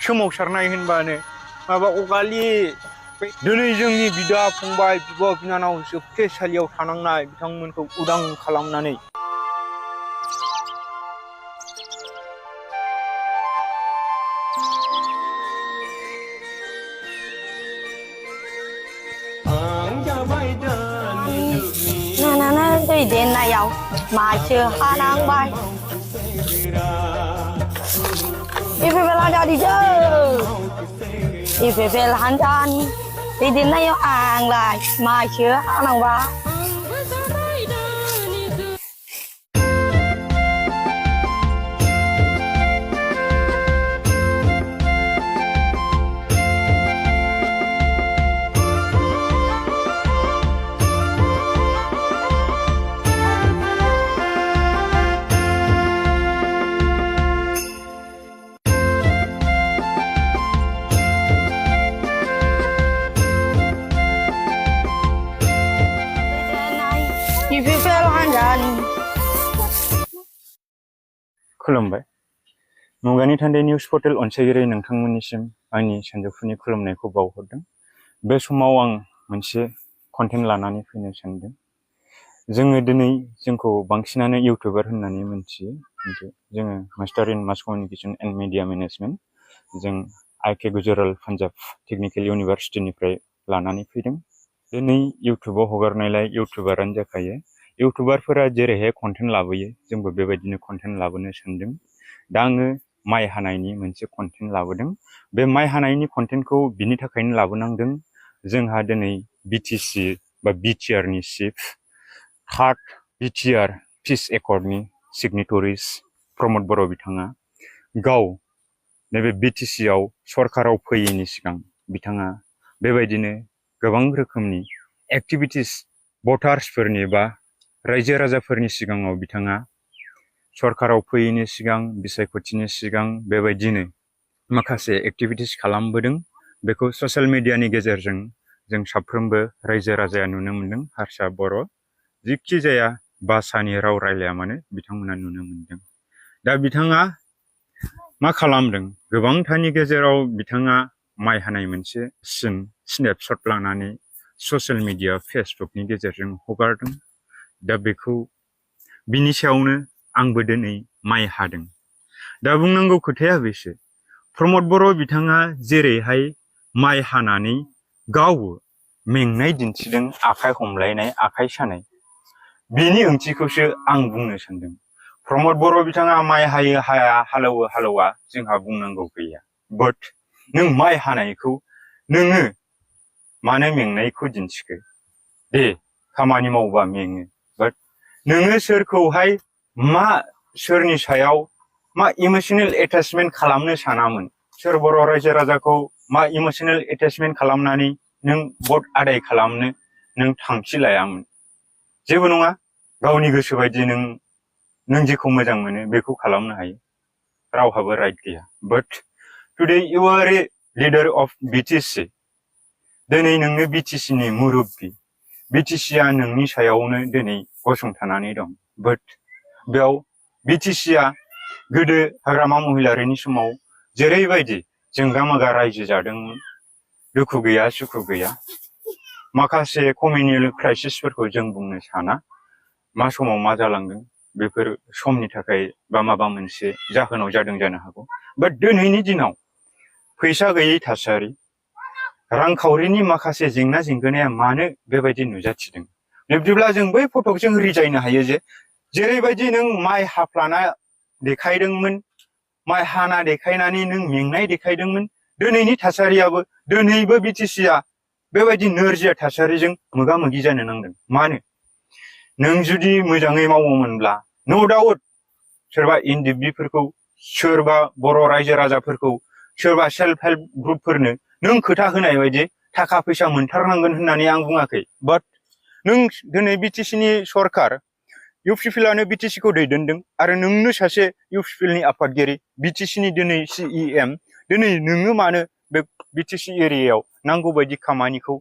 सोमावसारनाय होनबानो माबा अगालि दिनै जोंनि बिदा फंबाय बिब' बिनानाव जोबथेसालियाव थानांनाय बिथांमोनखौ उदां खालामनानै 나나는 दैदे나याव 마셔 하낭바이 이페벨 한잔이죠 이페벨 한잔 दैदेनायाव आंलाय 마셔 하낭바이 खुलुमबाय मुगानि थान्दै निउस पर्टेल अनसायगिरि नोंथांमोननिसिम आंनि सानजौफुनि खुलुमनायखौ बावहरदों। बे समाव आं मोनसे कन्टेन्ट लानानै फैनो सानदों। जोङो दिनै जोंखौ बांसिनानो इउटिउबार होननानै मिथियो, खिन्थु जोङो मास्टार इन मास कमिउनिकेशन एन्ड मिडिया मेनेजमेन्ट जों आइके गुजराल पान्जाब टेक्निकेल इउनिभारसिटिनिफ्राय लानानै फैदों। दिनै इउटिउबाव हगारनायलाय इउटिउबारानो जाखायो। इउटिउबारफोरा जेरैहाय कन्टेन्ट लाबोयो जोंबो बेबायदिनो कन्टेन्ट लाबोनो सानदों। दा आङो माइ हानायनि मोनसे कन्टेन्ट लाबोदों। बे माइ हानायनि कन्टेन्टखौ बिनि थाखायनो लाबोनांदों, जोंहा दिनै बिटिसि बा बिटिआरनि चिफ थार्ड बिटिआर पिस एकर्डनि सिगनेटरिस प्रमद बर' बिथाङा गाव नैबे बिटिसिआव सरकाराव फैयैनि सिगां बिथाङा बेबायदिनो गोबां रोखोमनि एक्टिभिटिस भटार्सफोरनि बा रायजो राजाफोरनि सिगाङाव बिथाङा सरकाराव फैयैनि सिगां बिसायख'थिनि सिगां बेबायदिनो माखासे एक्टिभिटिस खालामबोदों। बेखौ ससियेल मिडियानि गेजेरजों जों साफ्रोमबो रायजो राजाया नुनो मोनदों। हारसा बर' जिखि जाया भाषानि राव रायलाया मानो बिथांमोना नुनो मोनदों। दा बिथाङा मा खालामदों, गोबांथारनि गेजेराव बिथाङा माइ हानाय मोनसे स्नेपशट लानानै ससियेल मिडिया फेसबुकनि गेजेरजों हगारदों। दा बेखौ बिनि सायावनो आंबो दिनै माइ हादों। दा बुंनांगौ खोथाया बेसो, प्रमद बर' बिथाङा जेरैहाय माइ हानानै गाव मेंनाय दिन्थिदों, आखाइ हमलायनाय आखाइ सानाय, बेनि ओंथिखौसो आं बुंनो सानदों। प्रमद बर' बिथाङा माइ हायो हाया, हालौवो हालौवा जोंहा बुंनांगौ गैया। बाट नों माइ हानायखौ नोङो मानो मेंनायखौ दिन्थिखो? दे खामानि मावबा मेङो, बाट नोङो सोरखौहाय सोरनि सायाव मा इमोसनेल एटाचमेन्ट खालामनो सानामोन? सोर बर' रायजो राजाखौ मा इमोसनेल एटाचमेन्ट खालामनानै नों भट आदाय खालामनो नों थांखि लायामोन? जेबो नङा, गावनि गोसो बायदि नों जेखौ मोजां मोनो बेखौ खालामनो हायो, रावहाबो राइट गैया। But today you are a leader of BTC. दिनै नोङो बिटिसिनि मुरब्बी, बिटिसिआ नोंनि सायावनो दिनै गसंथानानै दं। बाट बेयाव बिटिसिआ गोदो हाग्रामा महिलारिनि समाव जेरैबायदि जोंगा मागा रायजो जादोंमोन, दुखु गैया सुखु गैया, माखासे कमिउनेल क्राइसिसफोरखौ जों बुंनो साना, मा समाव मा जालांगोन बेफोर समनि थाखाय बा माबा मोनसे जाहोनाव जादों जानो हागौ। बाट दिनैनि दिनाव फैसा गैयै थासारि, रांखावरिनि माखासे जेंना जेंगोनाया मानो बेबायदि नुजाथिदों? बिब्दिब्ला जों बै फटकजों रिजायनो हायो जे जेरैबायदि नों माइ हाफ्लाना देखायदोंमोन, माइ हाना देखायनानै नों मेंनाय देखायदोंमोन, दिनैनि थासारियाबो दिनैबो बिटिसिआ बेबायदि नोरजिया थासारिजों मोगा मोगि जानो नांदों। मानो? नों जुदि मोजाङै मावोमोनब्ला नो डाउट सोरबा एनडिएफबिफोरखौ, सोरबा बर' रायजो राजाफोरखौ, सोरबा सेल्फ हेल्प ग्रुपफोरनो नों खोथा होनाय बायदि थाखा फैसा मोनथारनांगोन होननानै आं बुङाखै। बाट नों दिनै बिटिसिनि सरकार, इउपिपिएलआनो बिटिसिखौ दैदेनदों आरो नोंनो सासे इउपिपिएलनि आफादगिरि, बिटिसिनि दिनै सिइएम, दिनै नोङो मानो बे बिटिसि एरियायाव नांगौ बायदि खामानिखौ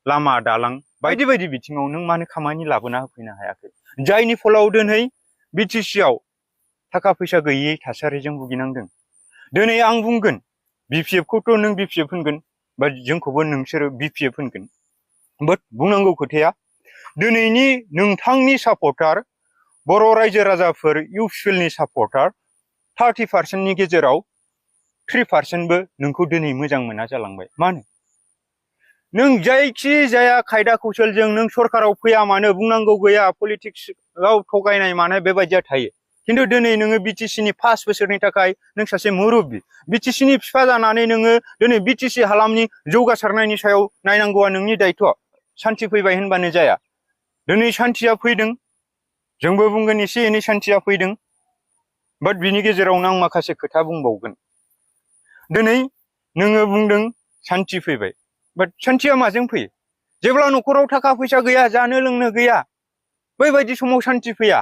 लामा दालां बायदि बायदि बिथिङाव नों मानो खामानि लाबोना होफैनो हायाखै? जायनि फलाव दिनै बिटिसिआव थाखा फैसा गैयै थासारिजों भुगिनांदों। दिनै आं बुंगोन, BPF खौथ' नों BPF होनगोन बा जोंखौबो नोंसोरो BPF होनगोन बाट बुंनांगौ खोथाया दिनैनि नोंथांनि सापर्टार बर' रायजो राजाफोर इउपिपिएलनि सापर्टार 30% नि गेजेराव 3% बो नोंखौ दिनै मोजां मोना जालांबाय मानो नों जायखि जाया खायदा कौशलजों नों सरकाराव फैया मानो बुंनांगौ गैया पलिटिक्सआव थगायनाय मानाय बेबायदिया थायो खिन्थु दिनै नोङो BTC नि 5 बोसोरनि थाखाय नों सासे मुरब्बी BTC नि फिफा जानानै नोङो दिनै BTC हालामनि जौगासारनायनि सायाव नायनांगौआ नोंनि दायथ' सान्थि फैबाय होनबानो जाया दिनै सान्थिया फैदों जोंबो बुंगोन एसे एनै सान्थिया फैदों बाट बिनि गेजेरावनो आं माखासे खोथा बुंबावगोन दिनै नोङो बुंदों सान्थि फैबाय बाट सान्थिया माजों फैयो जेब्ला न'खराव थाखा फैसा गैया जानो लोंनो गैया बैबायदि समाव सान्थि फैया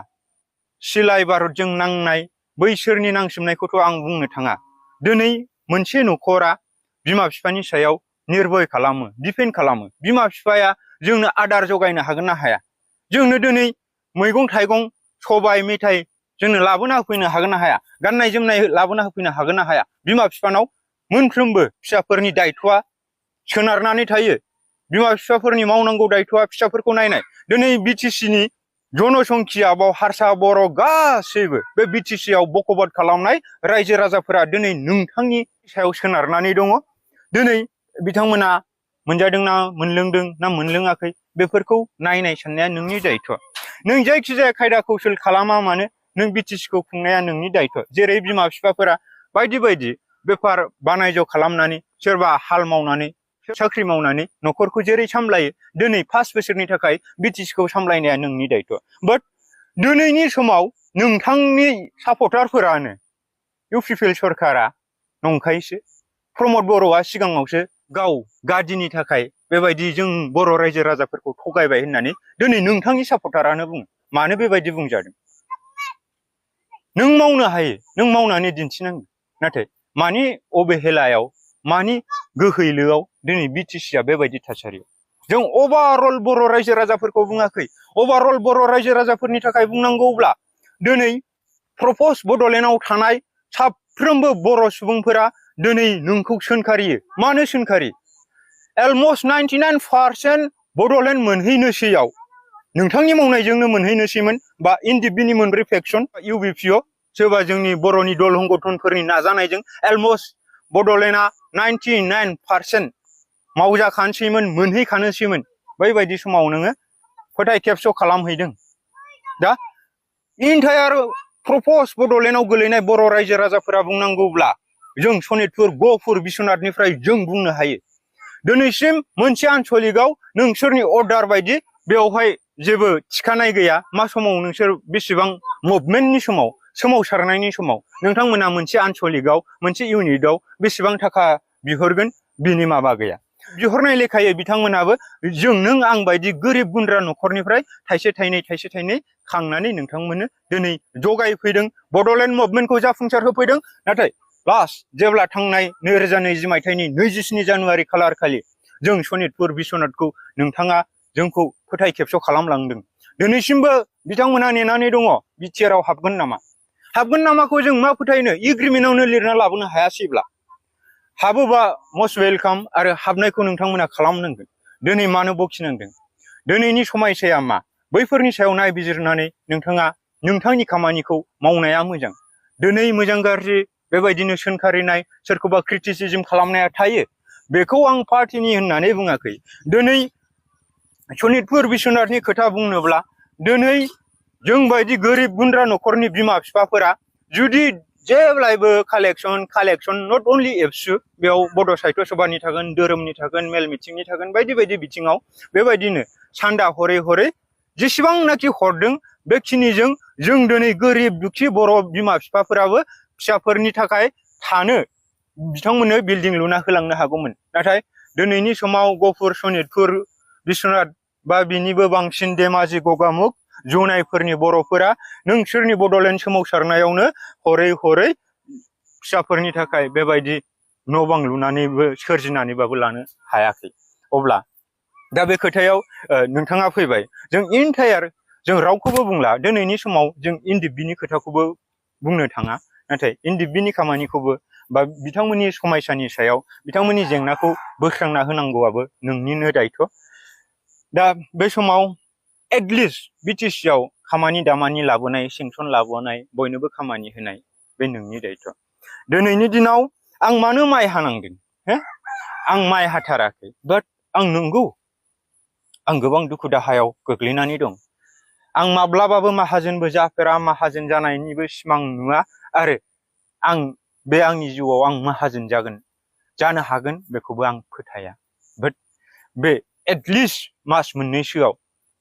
सिलाय बारुदजों नांनाय बैसोरनि नांसोमनायखौथ' आं बुंनो थाङा दिनै मोनसे न'खरा बिमा बिफानि सायाव निर्भय खालामो दिपेन्ड खालामो बिमा बिफाया जोंनो आदार जगायनो हागोन ना हाया जोंनो दिनै मैगं थाइगं सबाय मेथाइ जोंनो लाबोना होफैनो हागोन ना हाया गाननाय जोमनाय लाबोना होफैनो हागोन ना हाया बिमा बिफानाव मोनफ्रोमबो फिसाफोरनि दायथ'आ सोनारनानै थायो बिमा बिफाफोरनि मावनांगौ दायथ'आ फिसाफोरखौ नायनाय दिनै BTC नि जनसंख्या बाव हारसा बर' गासैबो बे BTC आव बकवाद खालामनाय रायजो राजाफोरा दिनै नोंथांनि सायाव सोनारनानै दङ दिनै बिथांमोना मोनजादोंना मोनलोंदों ना मोनलोङाखै बेफोरखौ नायनाय साननाया नोंनि दायथ' नों जायखिजाया खायदा कौशल खालामा मानो नों BTC खौ खुंनाया नोंनि दायथ' जेरै बिमा बिफाफोरा बायदि बायदि बेफार बानायज खालामनानै सोरबा हाल मावनानै साख्रि मावनानै न'खरखौ जेरै सामलायो दिनै 5 बोसोरनि थाखाय BTC खौ सामलायनाया नोंनि दायथ' बाट दिनैनि समाव नोंथांनि सापर्टारफोरानो इउपिपिएल सरकारा नंखायसो प्रमद बर'आ सिगाङावसो गाव गादिनि थाखाय बेबायदि जों बर' रायजो राजाफोरखौ थगायबाय होननानै दिनै नोंथांनि सापर्टारानो बुङो मानो बेबायदि बुंजादों नों मावनो हायो नों मावनानै दिन्थिनांगौ नाथाय मानि अबहेलायाव मानि गोहैलोआव दिनै BTC आ बेबायदि थासारियाव जों अभारअल बर' रायजो राजाफोरखौ बुङाखै अभारअल बर' रायजो राजाफोरनि थाखाय बुंनांगौब्ला दिनै प्रप'ज बड'लेण्डआव थानाय साफ्रोमबो बर' सुबुंफोरा दिनै नोंखौ सोंखारियो मानो सोंखारियो अलमस्ट 99% बड'लेण्ड मोनहैनोसैयाव नोंथांनि मावनायजोंनो मोनहैनोसैमोन बा इनडिबिनि मोनब्रै फेक्सन UBPO सोरबा जोंनि बर'नि दल संगठनफोरनि नाजानायजों अलमस्ट बड'लेण्डआ 99% मावजाखानोसैमोन मोनहैखानोसैमोन बैबायदि समाव नोङो फोथाय खेबस' खालामहैदों दा इन्टायार प्रप'ज बड'लेण्डआव गोलैनाय बर' रायजो राजाफोरा बुंनांगौब्ला जों सनितपुर गहपुर बिश्वनाथनिफ्राय जों बुंनो हायो दिनैसिम मोनसे आनसलिकआव नोंसोरनि अर्डार बायदि बेवहाय जेबो थिखानाय गैया मा समाव नोंसोर बेसेबां मुभमेन्टनि समाव सोमावसारनायनि समाव नोंथांमोना मोनसे आनसलिकआव मोनसे इउनिटआव बेसेबां थाखा बिहरगोन बिनि माबा गैया बिहरनाय लेखायै बिथांमोनाबो जों नों आं बायदि गोरिब गुन्द्रा न'खरनिफ्राय थाइसे थाइनै खांनानै नोंथांमोननो दिनै जगायफैदों बड'लेण्ड मुभमेन्टखौ जाफुंसार होफैदों नाथाय लास्ट जेब्ला थांनाय 2020 मायथाइनि 27 जानुवारि खालार खालि जों सनितपुर बिश्वनाथखौ नोंथाङा जोंखौ फोथाय खेबस' खालामलांदों दिनैसिमबो बिथांमोना नेनानै दङ BTR आव हाबगोन नामाखौ जों मा फोथायनो एग्रिमेन्टआवनो लिरना लाबोनो हायासैब्ला हाबोबा मस्ट वेलकाम आरो हाबनायखौ नोंथांमोना खालामनांगोन दिनै मानो बखिनांदों दिनैनि समायसाया मा बैफोरनि सायाव नायबिजिरनानै नोंथाङा नोंथांनि खामानिखौ मावनाया मोजां दिनै मोजां गाज्रि बेबायदिनो सोंखारिनाय सोरखौबा क्रिटिसिजम खालामनाया थायो बेखौ आं पार्टिनि होननानै बुङाखै दिनै सनितपुर बिश्वनाथनि खोथा बुंनोब्ला दिनै जों बायदि गोरिब गुन्द्रा न'खरनि बिमा बिफाफोरा जुदि जेब्लायबो कालेक्सन नट अनलि एबसु बेयाव बड' साहित्य सभानि थागोन धोरोमनि थागोन मेल मिटिंनि थागोन बायदि बायदि बिथिङाव बेबायदिनो सान्दा हरै जेसेबांनाखि हरदों बेखिनिजों जों दिनै गोरिब दुखि बर' बिमा बिफाफोराबो फिसाफोरनि थाखाय थानो बिथांमोननो बिल्डिं लुना होलांनो हागौमोन नाथाय दिनैनि समाव गहपुर सनितपुर बिश्वनाथ बा बिनिबो बांसिन धेमाजि गगामुग जनायफोरनि बर'फोरा नोंसोरनि बड'लेण्ड सोमावसारनायावनो हरै फिसाफोरनि थाखाय बेबायदि न' बां लुनानैबो सोरजिनानैबाबो लानो हायाखै अब्ला दा बे खोथायाव नोंथाङा फैबाय जों इन्टायार जों रावखौबो बुंला दिनैनि समाव जों इनडिबिनि खोथाखौबो बुंनो थाङा नाथाय इनडिबिनि खामानिखौबो बा बिथांमोननि समायसानि सायाव बिथांमोननि जेंनाखौ बोस्रांना होनांगौआबो नोंनिनो दायथ'। दा बे समाव एटलिस्ट बिटिसि आव खामानि दामानि लाबोनाय, सेंसन लाबोनाय, बयनोबो खामानि होनाय बे नोंनि दायथ'। दिनैनि दिनाव आं मानो माइ हानांदों? आं माइ हाथाराखै, बाट आं नंगौ आं गोबां दुखु दाहायाव गोग्लैनानै दं। आं माब्लाबाबो माहाजोनबो जाफेरा, माहाजोन जानायनिबो सिमां नुवा, आरो आं बे आंनि जिउआव आं माहाजोन जानो हागोन बेखौबो आं फोथाया। बाट बे एटलिस्ट मास मोननैसोआव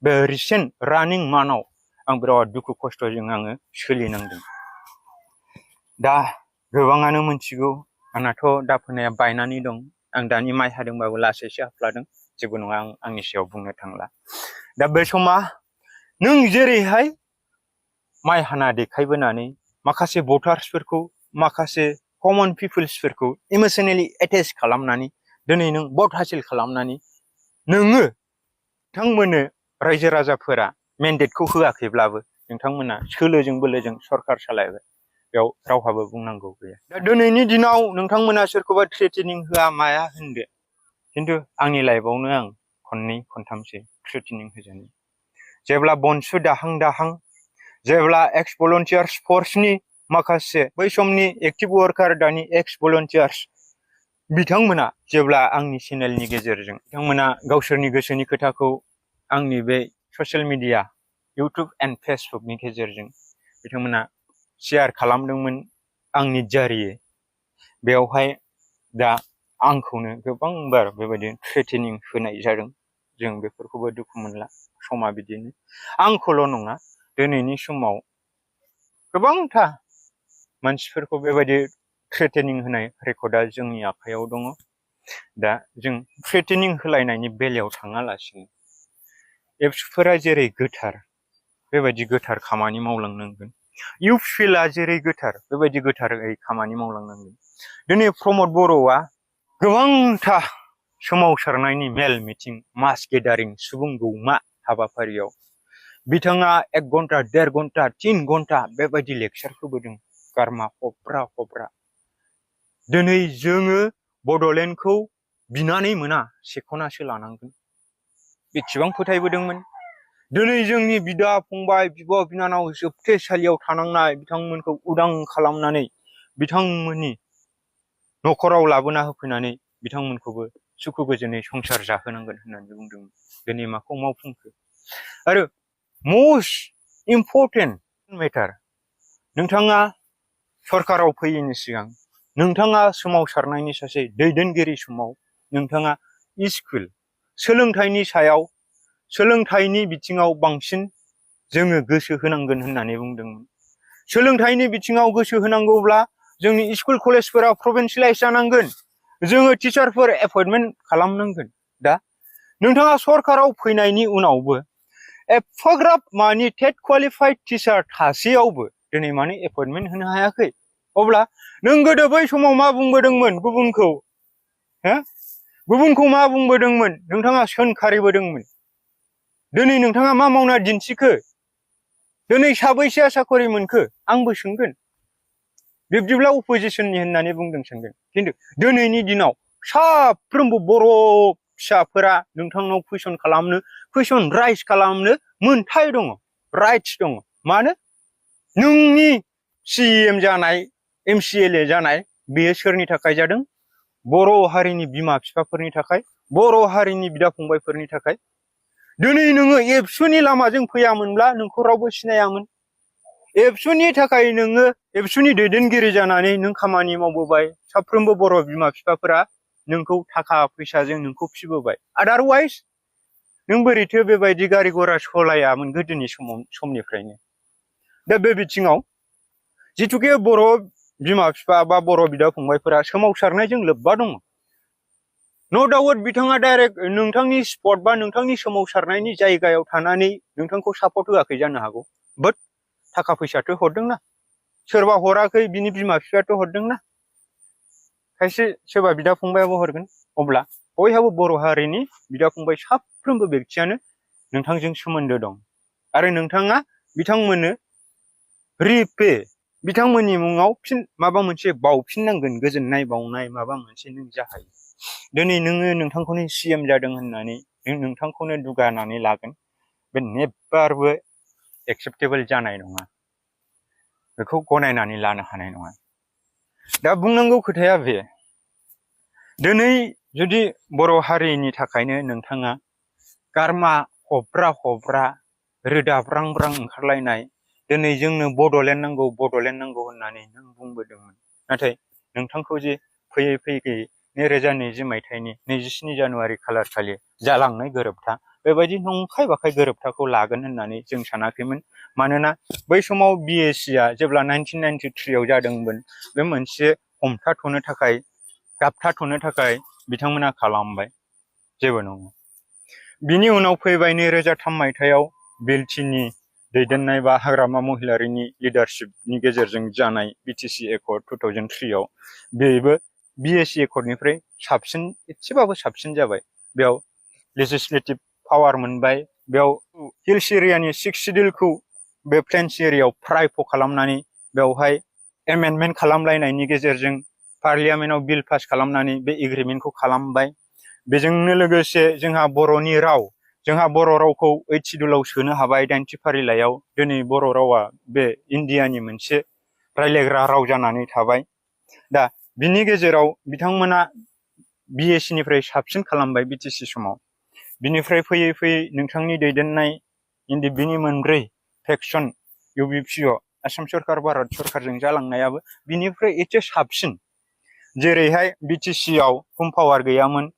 बे रिसेन्ट रानिं मान्थआव आं बिराद दुखु खस्थ'जों आङो सोलिनांदों। दा गोबाङानो मोनथिगौ आंनाथ' दाफोनाया बायनानै दं। आं दानि माइ हादोंबाबो लासैसो हाफ्लादों, जेबो नङा, आं आंनि सायाव बुंनो थांला। दा बे समा नों जेरैहाय माइ हाना देखायबोनानै माखासे भटार्सफोरखौ, माखासे कमन पिपोल्सफोरखौ इमोसनेलि एटेच खालामनानै दिनै नों भट हासिल खालामनानै नोङो बिथांमोननो रायजो राजाफोरा मेन्डेटखौ होआखैब्लाबो नोंथांमोना सोलोजों बोलोजों सरखार सालायबाय, बेयाव रावहाबो बुंनांगौ गैया। दा दिनैनि दिनाव नोंथांमोना सोरखौबा थ्रेटेनिं होआ माया होनदो, खिन्थु आंनि लाइफआवनो आं खननै खनथामसो थ्रेटेनिं होजानाय। जेब्ला बनसु दाहां दाहां, जेब्ला एक्स भलन्टियार्स फर्सनि माखासे बै समनि एक्टिभ वार्कार, दानि एक्स भलन्टियार्स बिथांमोना जेब्ला आंनि चेनेलनि गेजेरजों बिथांमोना गावसोरनि गोसोनि खोथाखौ आंनि बे ससियेल मिडिया इउटुब एन्ड फेसबुकनि गेजेरजों बिथांमोना शेयार खालामदोंमोन आंनि जारियै, बेवहाय दा आंखौनो गोबां बार बेबायदि थ्रेटेनिं होनाय जादों। जों बेफोरखौबो दुखु मोनला, समा बिदिनो। आंखौल' नङा, दिनैनि समाव गोबांथा मानसिफोरखौ बेबायदि थ्रेटेनिं होनाय रेकर्डआ जोंनि आखायाव दङ। दा जों थ्रेटेनिं होलायनायनि बेलायाव थाङालासिनो एबसुफोरा जेरै गोथार बेबायदि गोथार खामानि मावलांनांगोन, इउपिएलआ जेरै गोथार बेबायदि गोथारै खामानि मावलांनांगोन। दिनै प्रमद बर'आ गोबांथा सोमावसारनायनि मेल मिटिं, मास गेदारिं, सुबुं गौमा हाबाफारियाव बिथाङा 1 घन्टा, 1.5 घन्टा, 3 घन्टा बेबायदि लेक्सार होबोदों, गारमा हब्रा हब्रा। दिनै जोङो बड'लेण्डखौ बिनानै मोना, सेख'नासो लानांगोन, बेसेबां फोथायबोदोंमोन। दिनै जोंनि बिदा फंबाय, बिब' बिनानाव जोबथेसालियाव थानांनाय बिथांमोनखौ उदां खालामनानै बिथांमोननि न'खराव लाबोना होफैनानै बिथांमोनखौबो सुखु गोजोनै संसार जाहोनांगोन होननानै बुंदोंमोन। दिनै माखौ मावफुंखो? आरो मोस्ट इम्परटेन्ट मेटार, नोंथाङा सरकाराव फैयैनि सिगां नोंथाङा सोमावसारनायनि सासे दैदेनगिरि समाव नोंथाङा स्कुल सोलोंथाइनि सायाव, सोलोंथाइनि बिथिङाव बांसिन जोङो गोसो होनांगोन होननानै बुंदोंमोन। सोलोंथाइनि बिथिङाव गोसो होनांगौब्ला जोंनि स्कुल कलेजफोरा प्रभिन्सियेलाइज जानांगोन, जोङो टिचारफोर एपइन्टमेन्ट खालामनांगोन। दा नोंथाङा सरकाराव फैनायनि उनावबो एफाग्राब मानि टेट क्वालिफाइड टिचार थासेयावबो दिनै मानो एपइन्टमेन्ट होनो हायाखै? अब्ला नों गोदो बै समाव मा बुंबोदोंमोन गुबुनखौ? गुबुनखौ मा बुंबोदोंमोन? नोंथाङा सोंखारिबोदोंमोन। दिनै नोंथाङा मा मावना दिन्थिखो? दिनै साबैसेया साखरि मोनखो? आंबो सोंगोन। बिब्दिब्ला अपोजिसननि होननानै बुंदों सानगोन। खिन्थु दिनैनि दिनाव साफ्रोमबो बर' फिसाफोरा नोंथांनाव कुइसन राइज खालामनो मोन्थाय दङ, राइट्स दङ। मानो? नोंनि CM जानाय, MCLA जानाय, बेयो सोरनि थाखाय जादों? बर' हारिनि बिमा बिफाफोरनि थाखाय, बर' हारिनि बिदा फंबायफोरनि थाखाय। दिनै नोङो एबसुनि लामाजों फैयामोनब्ला नोंखौ रावबो सिनायामोन। एबसुनि थाखाय नोङो एबसुनि दैदेनगिरि जानानै नों खामानि मावबोबाय, साफ्रोमबो बर' बिमा बिफाफोरा नोंखौ थाखा फैसाजों नोंखौ फिबोबाय। आदारवाइज नों बोरैथो बेबायदि गारि घोड़ा सलायामोन गोदोनि समनिफ्रायनो? दा बे बिथिङाव जिथुके बर' बिमा बिफा बा बर' बिदा फंबायफोरा सोमावसारनायजों लोब्बा दङ, न' डाउट बिथाङा डाइरेक्ट नोंथांनि स्पट बा नोंथांनि सोमावसारनायनि जायगायाव थानानै नोंथांखौ सापर्ट होआखै जानो हागौ, बाट थाखा फैसाथ' हरदोंना। सोरबा हराखै, बिनि बिमा बिफायाथ' हरदोंना। खायसे सोरबा बिदा फंबायाबो हरगोन। अब्ला बयहाबो बर' हारिनि बिदा फंबाय साफ्रोमबो बेक्तियानो नोंथांजों सोमोन्दो दं, आरो नोंथाङा बिथांमोननो रिपे बिथांमोननि मुङाव फिन माबा मोनसे बावफिननांगोन गोजोननाय बावनाय माबा मोनसे नों जाहायो दिनै नोङो नोंथांखौनो CM जादों होननानै नोंथांखौनो दुगानानै लागोन बे नेभारबो एक्सेप्टेबल जानाय नङा बेखौ गनायनानै लानो हानाय नङा दा बुंनांगौ खोथाया बे दिनै जुदि बर' हारिनि थाखायनो नोंथाङा गारमा हब्रा रोदाब्रां ओंखारलायनाय दिनै जोंनो बड'लेण्ड नांगौ होननानै नों बुंबोदोंमोन नाथाय नोंथांखौ जे फैयै 2020 मायथाइनि 27 जानुवारि खालार खालि जालांनाय गोरोबथा बेबायदि नंखाय बाखाय गोरोबथाखौ लागोन होननानै जों सानाखैमोन मानोना बै समाव BACआ जेब्ला 1993 आव जादोंमोन बे मोनसे हमथाथ'नो थाखाय गाबथाथ'नो थाखाय बिथांमोना खालामबाय जेबो नङा बिनि उनाव फैबाय 2003 मायथाइयाव बिलटिनि दैदेननाय बा हाग्रामा महिलारिनि लिडारशिपनि गेजेरजों जानाय BTC एकर्ड 2003 आव बेबो BAC एकर्डनिफ्राय साबसिन एसेबाबो साबसिन जाबाय बेयाव लेजिस्लेटिभ पावार मोनबाय बेयाव हिल्स एरियानि 6 शिड्युलखौ बे प्लेन्स एरियायाव प्राइभ खालामनानै बेवहाय एमेन्डमेन्ट खालामलायनायनि गेजेरजों पार्लियामेन्टआव बिल पास खालामनानै बे एग्रिमेन्टखौ खालामबाय बेजोंनो लोगोसे जोंहा बर'नि राव जोंहा बर' रावखौ 8 शिड्युलाव सोनो हाबाय 90 फारिलाइयाव दिनै बर' रावा बे इन्डियानि मोनसे रायलायग्रा राव जानानै थाबाय दा बिनि गेजेराव बिथांमोना BACनिफ्राय साबसिन खालामबाय BTC समाव बिनिफ्राय फैयै नोंथांनि दैदेननाय बिनि मोनब्रै फेक्सन UBPO आसाम सरकार भारत सरकारजों जालांनायाबो बिनिफ्राय एसे साबसिन जेरैहाय BTC आव होम पावार गैयामोन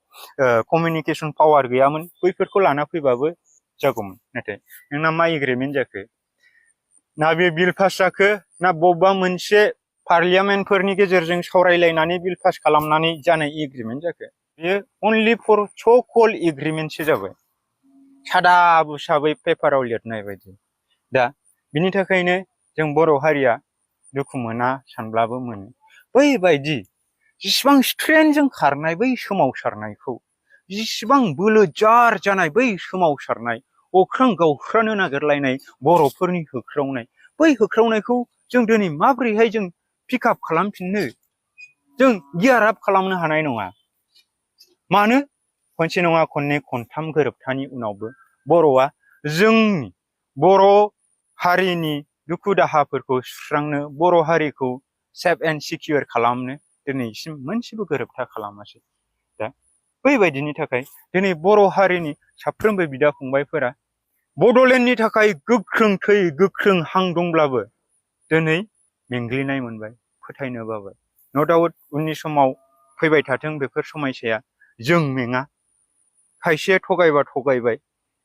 कमिउनिकेशन पावार गैयामोन बैफोरखौ लाना फैबाबो जागौमोन नाथाय नोंना मा एग्रिमेन्ट जाखो ना बे बिल पास जाखो ना बबेबा मोनसे पार्लियामेन्टफोरनि गेजेरजों सावरायलायनानै बिल पास खालामनानै जानाय एग्रिमेन्ट जाखो बेयो अनलि फर स कल एग्रिमेन्टसो जाबाय सादा बुसाबै पेपाराव लिरनाय बायदि दा बिनि थाखायनो जों बर' हारिया दुखु मोना सानब्लाबो मोनो बैबायदि जिसिबां स्ट्रेन्थजों खारनाय बै सोमावसारनायखौ जिसिबां बोलो जार जानाय बै सोमावसारनाय अख्रां गावख्रानो नागिरलायनाय बर'फोरनि होख्रावनाय बै होख्रावनायखौ जों दिनै माबोरैहाय जों पिकआप खालामफिननो जों गियार आप खालामनो हानाय नङा मानो खनसे नङा खननै खनथाम गोरोबथानि उनावबो बर'आ जोंनि बर' हारिनि दुखु दाहाफोरखौ सुस्रांनो बर' हारिखौ सेफ एन्ड सिकिउर खालामनो दिनैसिम मोनसेबो गोरोबथा खालामासै दा बैबायदिनि थाखाय दिनै बर' हारिनि साफ्रोमबो बिदा फंबायफोरा बड'लेण्डनि थाखाय गोख्रों थै गोख्रों हां दंब्लाबो दिनै मेंग्लिनाय मोनबाय फोथायनो बाबाय न' डाउट उननि समाव फैबाय थाथों बेफोर समायसाया जों मेङा खायसे थगायबा थगायबाय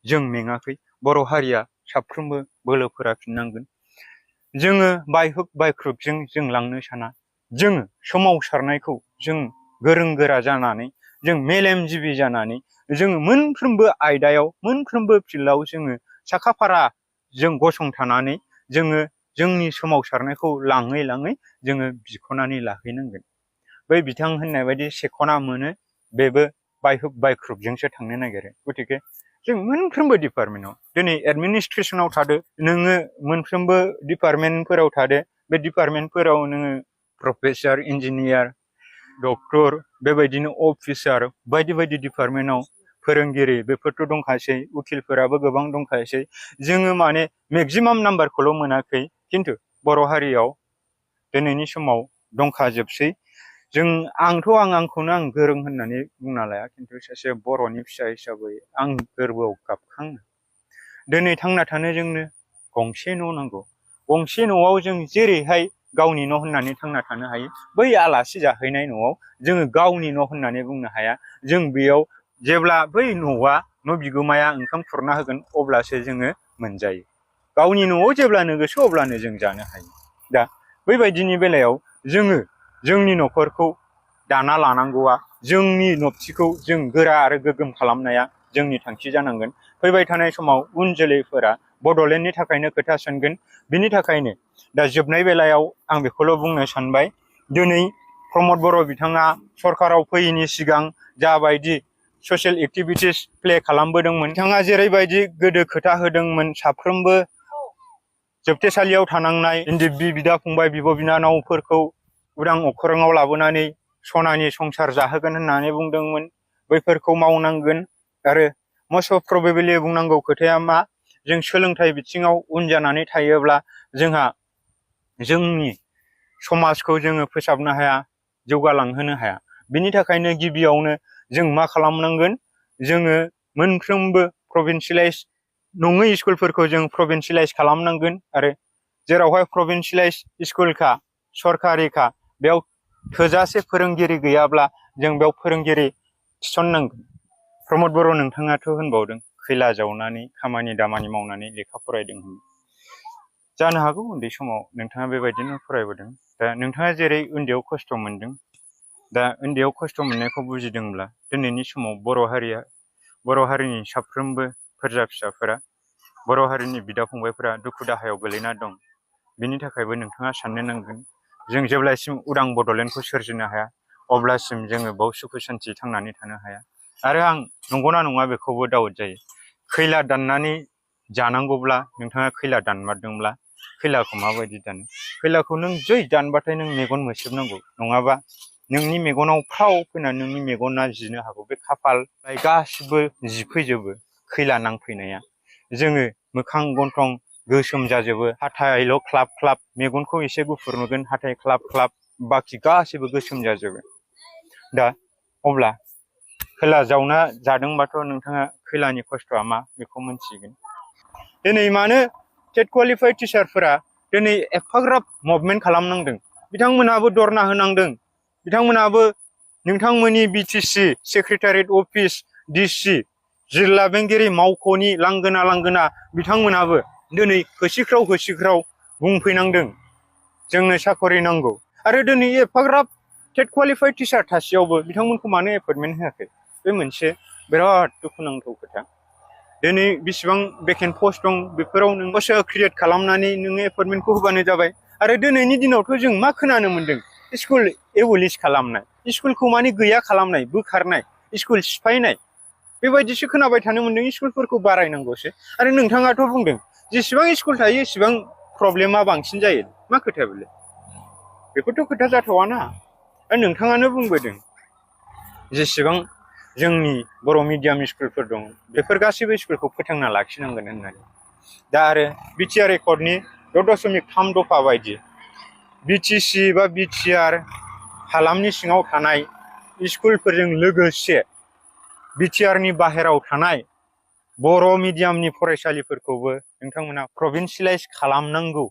जों मेङाखै बर' हारिया साफ्रोमबो बोलोफोरा फिननांगोन जोङो बायहोक बायख्रुबजों जों लांनो साना जोङो सोमावसारनायखौ जों गोरों गोरा जानानै जों मेलेमजिबि जानानै जोङो मोनफ्रोमबो आयदायाव मोनफ्रोमबो फिल्डआव जोङो साखाफारा जों गसंथानानै जोङो जोंनि सोमावसारनायखौ लाङै जोङो बिख'नानै लाहैनांगोन बै बिथां होननाय बायदि सेख'ना मोनो बेबो बायहोक बायख्रुबजोंसो थांनो नागिरो गतिके जों मोनफ्रोमबो डिपार्टमेन्टआव दिनै एडमिनिस्ट्रेसनाव थादो नोङो मोनफ्रोमबो डिपार्टमेन्टफोराव थादो बे डिपार्टमेन्टफोराव नोङो प्रफेसर इन्जिनियार डक्टर बेबायदिनो अफिसार बायदि डिपार्टमेन्टआव फोरोंगिरि बेफोरथ' दंखासै उकिलफोराबो गोबां दंखासै जोङो माने मेक्सिमाम नाम्बारखौल' मोनाखै खिन्थु बर' हारियाव दिनैनि समाव दंखाजोबसै आंखौनो आं गोरों होननानै बुंना लाया खिन्थु सासे बर'नि फिसा हिसाबै आं गोरबोआव गाबखाङो दिनै थांना थानो जोंनो गंसे न' नांगौ गंसे न'आव जों जेरैहाय गावनि न' होननानै थांना थानो हायो बै आलासि जाहैनाय न'आव जोङो गावनि न' होननानै बुंनो हाया जों बेयाव जेब्ला बै न' बिगोमाया ओंखाम खुरना होगोन अब्लासो जोङो मोनजायो गावनि न'आव जेब्लानो गोसो अब्लानो जों जानो हायो दा बैबायदिनि बेलायाव जोङो जोंनि न'खरखौ दाना लानांगौआ जोंनि नबथिखौ जों गोरा आरो गोग्गोम खालामनाया जोंनि थांखि जानांगोन फैबाय थानाय समाव उन जोलैफोरा बड'लेण्डनि थाखायनो खोथा सानगोन बिनि थाखायनो दा जोबनाय बेलायाव आं बेखौल' बुंनो सानबाय दिनै प्रमद बर' बिथाङा सरकाराव फैयैनि सिगां जाबायदि ससियेल एक्टिभिटिस प्ले खालामबोदोंमोन बिथाङा जेरैबायदि गोदो खोथा होदोंमोन साफ्रोमबो जोबथेसालियाव थानांनाय इन्दि बिदा फंबाय बिब' बिनानावफोरखौ उदां अख्राङाव लाबोनानै सनानि संसार जाहोगोन होननानै बुंदोंमोन। बैफोरखौ मावनांगोन। आरो मस्ट अफ प्रबेबलि बुंनांगौ खोथाया मा, जों सोलोंथाइ बिथिङाव उन जानानै थायोब्ला जोंहा जोंनि समाजखौ जोङो फोसाबनो हाया, जौगालांहोनो हाया। बिनि थाखायनो गिबियावनो जों मा खालामनांगोन, जोङो मोनफ्रोमबो प्रभिन्सियेलाइज नङै स्कुलफोरखौ जों प्रभिन्सियेलाइज खालामनांगोन। आरो जेरावहाय प्रभिन्सियेलाइज स्कुलखा, सरकारिखा, बेयाव थोजासे फोरोंगिरि गैयाब्ला जों बेयाव फोरोंगिरि थिसननांगोन। प्रमद बर' नोंथाङाथ' होनबावदों खैला जावनानै खामानि दामानि मावनानै लेखा फरायदों होनना। जानो हागौ उन्दै समाव नोंथाङा बेबायदिनो फरायबोदों। दा नोंथाङा जेरै उन्दैयाव खस्थ' मोनदों, दा उन्दैयाव खस्थ' मोननायखौ बुजिदोंब्ला दिनैनि समाव बर' हारिनि साफ्रोमबो फोरजा फिसाफोरा, बर' हारिनि बिदा फंबायफोरा दुखु दाहायाव गोलैना दं। बिनि थाखायबो नोंथाङा साननो नांगोन, जों जेब्लासिम उदां बड'लेण्डखौ सोरजिनो हाया अब्लासिम जोङो बाव सुखु सान्थि थांनानै थानो हाया। आरो आं नंगौना नङा बेखौबो डाउट जायो। खैला दाननानै जानांगौब्ला नोंथाङा खैला दानमारदोंब्ला खैलाखौ माबायदि दानो? खैलाखौ नों जै दानबाथाय नों मेगन मोसेबनांगौ, नङाबा नोंनि मेगनाव फ्राव फैनानै नोंनि मेगना जिनो हागौ। बे खाफाल गासिबो जिफैजोबो खैला नांफैनाया। जोङो मोखां गन्थं गोसोम जाजोबो, हाथाइल' ख्लाब ख्लाब, मेगनखौ एसे गुफुर नुगोन, हाथाइ ख्लाब ख्लाब, बाखि गासिबो गोसोम जाजोबो। दा अब्ला खैला जावना जादोंबाथ' नोंथाङा खैलानि खस्थ'आ मा बेखौ मोनथिगोन। दिनै मानो टेट क्वालिफाइड टिचारफोरा दिनै एफाग्राब मुभमेन्ट खालामनांदों? बिथांमोनहाबो धरना होनांदों। बिथांमोनहाबो नोंथांमोननि बिटिसि सेक्रेटारियेट अफिस, डिसि, जिल्ला बेंगिरि मावख'नि लांगोना बिथांमोनहाबो दिनै होसिख्राव बुंफैनांदों जोंनो साकरि नांगौ। आरो दिनै एफाग्राब टेट क्वालिफाइड टिचार थासेयावबो बिथांमोनखौ मानो एपइन्टमेन्ट होआखै? बे मोनसे बिराद दुखुनांथाव खोथा। दिनै बेसेबां भेकेन्ट पस्ट दं, बेफोराव नों पस्ट क्रिएट खालामनानै नोङो एपइन्टमेन्टखौ होबानो जाबाय। आरो दिनैनि दिनावथ' जों मा खोनानो मोन्दों, स्कुल एबलिश खालामनाय, स्कुलखौ माने गैया खालामनाय, बोखारनाय, स्कुल सिफायनाय, बेबायदिसो खोनाबाय थानो मोन्दों। स्कुलफोरखौ बारायनांगौसो। आरो नोंथाङाथ' बुंदों जेसेबां स्कुल थायो एसेबां प्रब्लेमा बांसिन जायो। मा खोथा बेलाय? बेफोरथ' खोथा जाथावाना। नोंथाङानो बुंबोदों जेसेबां जोंनि बर' मिडियाम स्कुलफोर दं बेफोर गासैबो स्कुलखौ फोथांना लाखिनांगोन होननानै। दा आरो बिटिआर एकर्डनि 6.3 दफा बायदि बिटिसि बा बिटिआर हालामनि सिङाव थानाय स्कुलफोरजों लोगोसे बिटिआरनि बाहेराव थानाय बर' मिडियामनि फरायसालिफोरखौबो नोंथांमोना प्रभिन्सियेलाइज खालामनांगौ,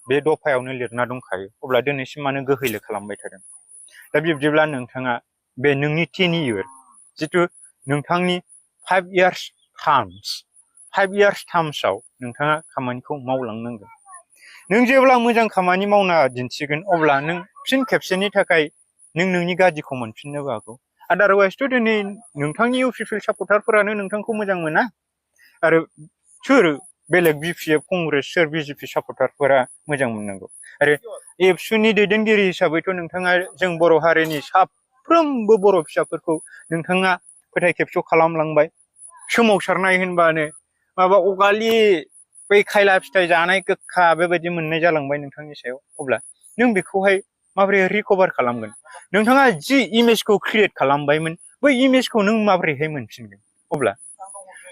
बे दफायावनो लिरना दंखायो। अब्ला दिनैसिम मानो गोहैलो खालामबाय थादों? दा बिब्दिब्ला नोंथाङा बे नोंनि टेन्युर, जिथु नोंथांनि 5 इयार्स टार्म्सआव नोंथाङा खामानिखौ मावलांनांगोन। नों जेब्ला मोजां खामानि मावना दिन्थिगोन अब्ला नों फिन खेबसेनि थाखाय नों नोंनि गादिखौ मोनफिननोबो हागौ। आदारवाइसथ' दिनै नोंथांनि इउपिपिएल सापर्टारफोरानो नोंथांखौ मोजां मोना। आरो सोर बेलेग बिपिएफ कंग्रेस, सोर बिजेपि सापर्टारफोरा मोजां मोननांगौ? आरो एबसुनि दैदेनगिरि हिसाबैथ' नोंथाङा जों बर' हारिनि साफ्रोमबो बर' फिसाफोरखौ नोंथाङा फोथाय खेबस' खालामलांबाय। सोमावसारनाय होनबानो माबा अगालि बै खायला फिथाइ जानाय गोखा बेबायदि मोननाय जालांबाय नोंथांनि सायाव। अब्ला नों बेखौहाय माबोरै रिकभार खालामगोन? नोंथाङा जि इमेजखौ क्रिएट खालामबायमोन बै इमेजखौ नों माबोरैहाय मोनफिनगोन? अब्ला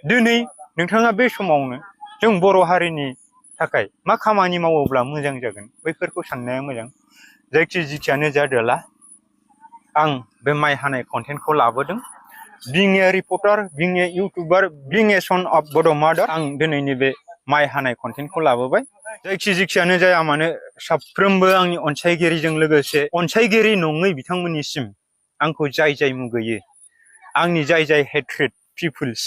दिनै नोंथाङा बे समावनो जों बर' हारिनि थाखाय मा खामानि मावोब्ला मोजां जागोन बैफोरखौ साननाया मोजां। जिखियानो जादोला आं बे माइ हानाय कन्टेन्टखौ लाबोदों। बिं ए रिपर्टार, बिं ए इउटुबार, बिं ए सन अफ बड' मादार, आं दिनैनि बे माइ हानाय कन्टेन्टखौ लाबोबाय। जिखियानो जाया मानो साफ्रोमबो आंनि अनसायगिरिजों लोगोसे अनसायगिरि नङै बिथांमोननिसिम आंखौ जाय मुगैयो, आंनि जाय हेट्रेड पिपुल्स,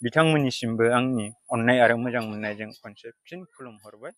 बिथांमोननिसिमबो आंनि अननाय आरो मोजां मोननायजों खनसे फिन खुलुमहरबाय।